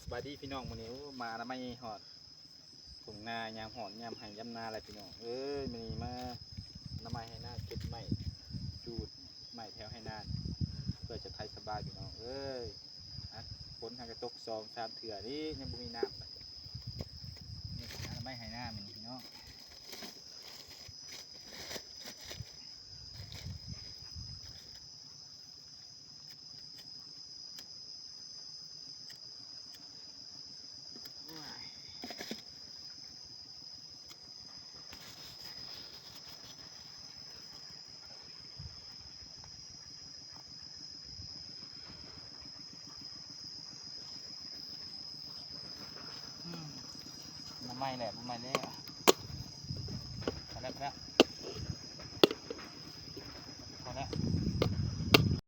ສະບາຍດີພີ່ນ້ອງ ມື້ນີ້ ໂອ້ ມາອະນາໄມຮອດທົ່ງນາ ຍາມຮອດຍາມໄຮ່ຍາມນາແລ້ວພີ່ນ້ອງເອີຍ. ມື້ນີ້ມາອະນາໄມໄຮ່ນາ ເກັບໄມ້ ຈູດໄມ້ແຖວໄຮ່ນາ ເພື່ອຈະໄຖສະບາຍພີ່ນ້ອງເອີຍ. ອ່ະ ຝົນຫາກະຕົກສອງສາມເທື່ອນີ້ ຍັງບໍ່ມີນ້ຳ. ອະນາໄມໄຮ່ນາມື້ນີ້ພີ່ນ້ອງ. ອືມ ບໍ່ໄໝ້ແຫຼະ ບໍ່ໄໝ້ແລ້ວ ໄປແລ້ວ ໄປແລ້ວ.